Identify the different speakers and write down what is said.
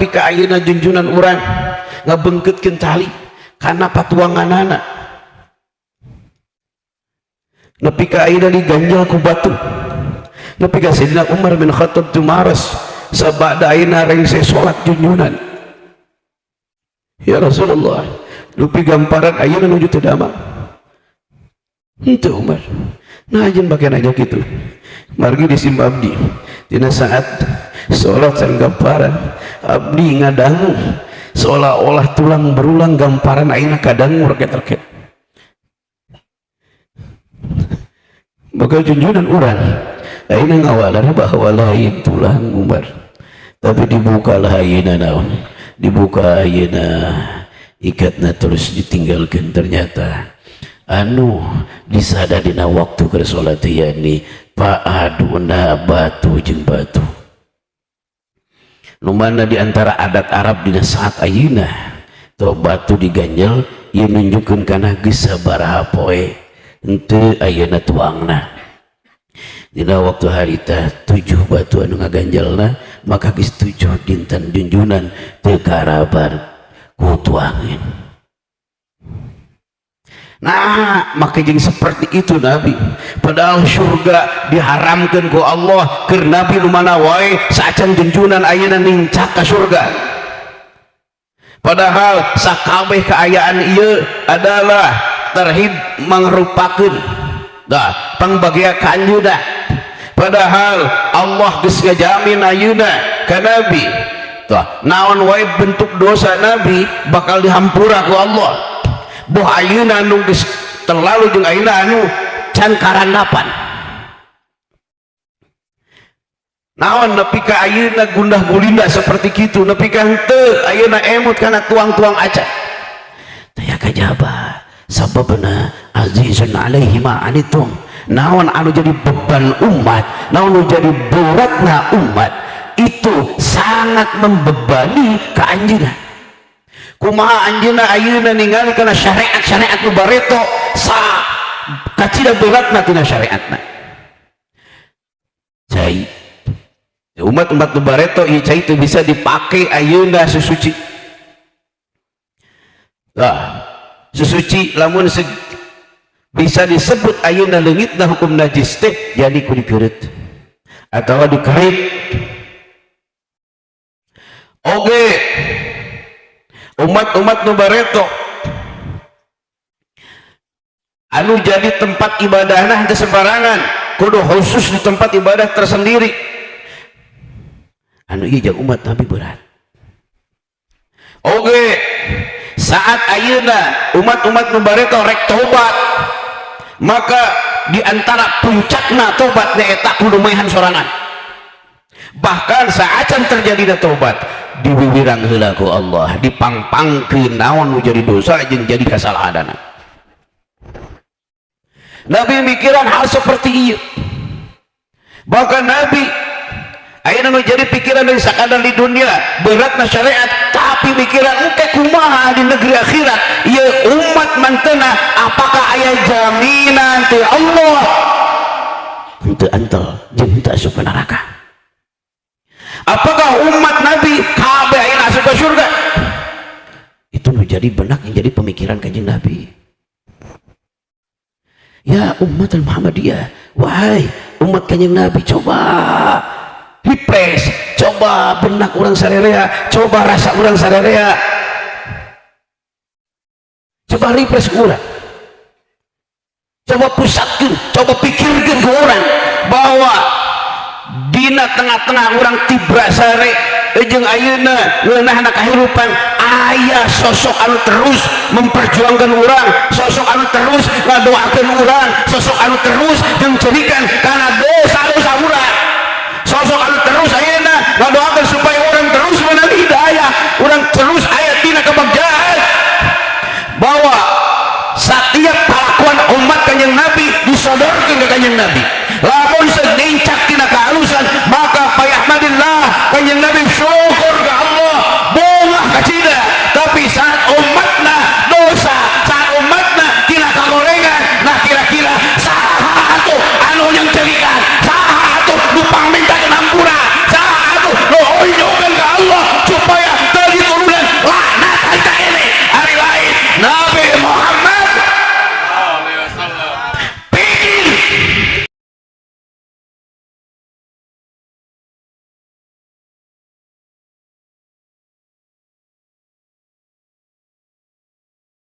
Speaker 1: Nepi ka ayeuna junjunan urang ngabeungkeutkeun tali kana patuanganana, nepi ka ayeuna diganjel ku batu, nepi ka Sayyidina Umar bin Khattab tumaros sabada ayeuna rengse salat junjunan. Ya Rasulullah, dupi gamparan ayeuna nuju teu damang henteu Umar. Nah, ajeun bake nanya kitu, margi di simba abdi dina saat salat sareng gamparan abdi ngadangu seolah-olah tulang berulang gamparan ayeuna kadangu reket-reket. Maka junjunan urang ayeuna ngawalar bahwa lain tulang Umar, tapi dibukalah ayeuna naon, dibuka ayeuna ikatna terus ditinggalkan. Ternyata anu disada dina waktu keur salat yani paaduna batu jeung batu. Nu mana di antara adat Arab dina saat ayeuna tuh batu diganjel ieu nunjukkeun kana geus sabaraha poe henteu ayeuna tuangna. Dina waktu harita 7 batu anu ngaganjelna, maka geus 7 dinten junjunan teu karabar ku tuangin. Nah, maka jeung seperti itu Nabi. Padahal surga diharamkan ku Allah keur Nabi nu mana wae saacan junjunan ayeuna nincak ka surga. Padahal sakabeh kaayaan ieu adalah terhib mangrupakeun dah pangbagia ka anjeunna. Padahal Allah geus ngajamin ayeuna ka Nabi. Tah, naon wae bentuk dosa Nabi bakal dihampura ku Allah. Boh ayeuna anu geus terlalu jeung ayeuna anu can karandapan. Naon nepi ka ayeuna gundah gulinda seperti kitu, nepi ka henteu ayeuna emut kana tuang-tuang acan. Taya kajaba sababna azizun alaihi ma anitum. Naon anu jadi beban umat, naon anu jadi beratna umat, itu sangat membebani ka anjeunna. Kumaha anjeunna ayeuna ningali kana syariat-syariat nu bareto sa kacida beratna tina syariatna. Cai umat-umat nu bareto ieu cai teu bisa dipake ayeuna susuci. Tah, susuci lamun bisa disebut ayeuna leungitna hukum najis teh jadi ku dikeureut atawa dikerit. Oge umat-umat nu bareto anu jadi tempat ibadahna henteu sembarangan, kudu khusus di tempat ibadah tersendiri. Anu ieu jeung umat Nabi berat. Oge saat ayeuna umat-umat nu bareto rek tobat, maka di antara puncakna tobat nyaeta kudu maehan sorangan. Bahkan saacan terjadina tobat diwiwirang heula ku Allah, dipangpangkeun naon nu jadi dosa jeung jadi kasalahanana. Nabi mikiran hal seperti ieu. Bahkan Nabi ayeuna nu jadi pikiran dari sakadar di dunia beratna syariat, tapi mikiran engke kumaha di negeri akhirat ieu umat mantena, apakah aya jaminan ti Allah henteu antel jeung henteu asup ka neraka? Apakah umat Nabi kabeh ayeuna asup ka surga? Itu menjadi benak yang jadi pemikiran Kanjeng Nabi. Ya umat al-Muhammadiyah, wahai umat Kanjeng Nabi, coba refresh, coba benak urang sarerea, coba rasa urang sarerea, coba refresh urang, coba pusatkan, coba pikirkan ke orang bahwa dina tengah-tengah orang tibra sare jeung ayeuna ngeunahna kahirupan aya sosok anu terus memperjuangkan urang, sosok anu terus ngadoakeun urang, sosok anu terus mencerikan karena dosa-dosa urang, sosok anu terus ayeuna ngadoakeun supaya urang terus menang hidayah, urang terus aya tina kebagjaan. Bahwa setiap kelakuan umat Kanjeng Nabi disodorkan ke Kanjeng Nabi.